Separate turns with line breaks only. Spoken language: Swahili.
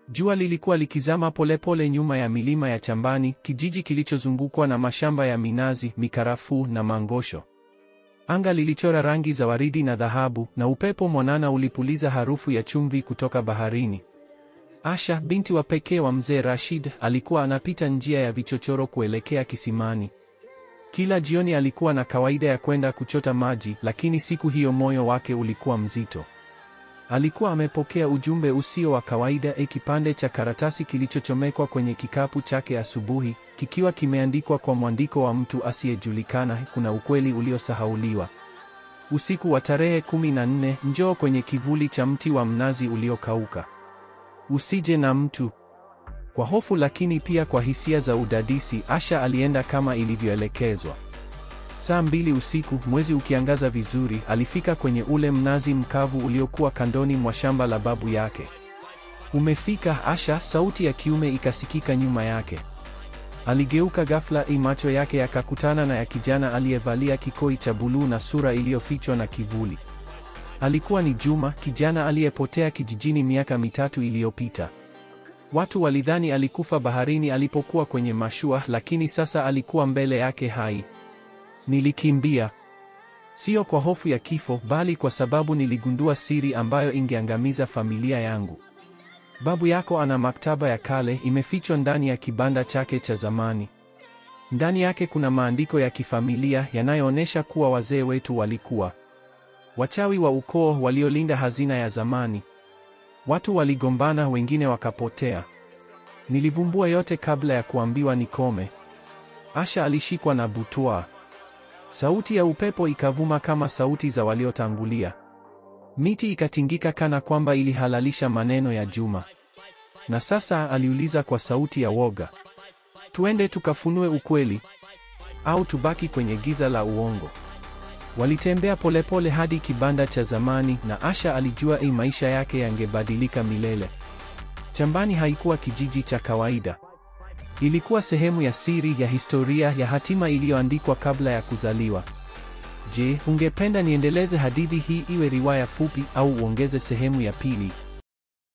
Jua lilikuwa likizama polepole nyuma ya milima ya Chambani, kijiji kilichozungukwa na mashamba ya minazi, mikarafuu na mangosho. Anga lilichora rangi za waridi na dhahabu, na upepo mwanana ulipuliza harufu ya chumvi kutoka baharini. Asha, binti wa pekee wa mzee Rashid, alikuwa anapita njia ya vichochoro kuelekea kisimani. Kila jioni alikuwa na kawaida ya kwenda kuchota maji, lakini siku hiyo moyo wake ulikuwa mzito. Alikuwa amepokea ujumbe usio wa kawaida, kipande cha karatasi kilichochomekwa kwenye kikapu chake asubuhi, kikiwa kimeandikwa kwa mwandiko wa mtu asiyejulikana: kuna ukweli uliosahauliwa. Usiku wa tarehe 14, njoo kwenye kivuli cha mti wa mnazi uliokauka. Usije na mtu. Kwa hofu lakini pia kwa hisia za udadisi, Asha alienda kama ilivyoelekezwa. Saa 2 usiku, mwezi ukiangaza vizuri, alifika kwenye ule mnazi mkavu uliokuwa kandoni mwa shamba la babu yake. "Umefika, Asha," sauti ya kiume ikasikika nyuma yake. Aligeuka ghafla, macho yake yakakutana na ya kijana aliyevalia kikoi cha buluu na sura iliyofichwa na kivuli. Alikuwa ni Juma, kijana aliyepotea kijijini miaka 3 iliyopita. Watu walidhani alikufa baharini alipokuwa kwenye mashua, lakini sasa alikuwa mbele yake hai. "Nilikimbia. Sio kwa hofu ya kifo, bali kwa sababu niligundua siri ambayo ingeangamiza familia yangu. Babu yako ana maktaba ya kale imefichwa ndani ya kibanda chake cha zamani. Ndani yake kuna maandiko ya kifamilia yanayoonyesha kuwa wazee wetu walikuwa wachawi wa ukoo waliolinda hazina ya zamani. Watu waligombana, wengine wakapotea. Nilivumbua yote kabla ya kuambiwa nikome." Asha alishikwa na butwaa. Sauti ya upepo ikavuma kama sauti za waliotangulia. Miti ikatingika kana kwamba ilihalalisha maneno ya Juma. "Na sasa?" aliuliza kwa sauti ya woga. "Tuende tukafunue ukweli au tubaki kwenye giza la uongo?" Walitembea polepole hadi kibanda cha zamani, na Asha alijua maisha yake yangebadilika milele. Chambani haikuwa kijiji cha kawaida. Ilikuwa sehemu ya siri ya historia ya hatima iliyoandikwa kabla ya kuzaliwa. Je, ungependa niendeleze hadithi hii iwe riwaya fupi au uongeze sehemu ya pili?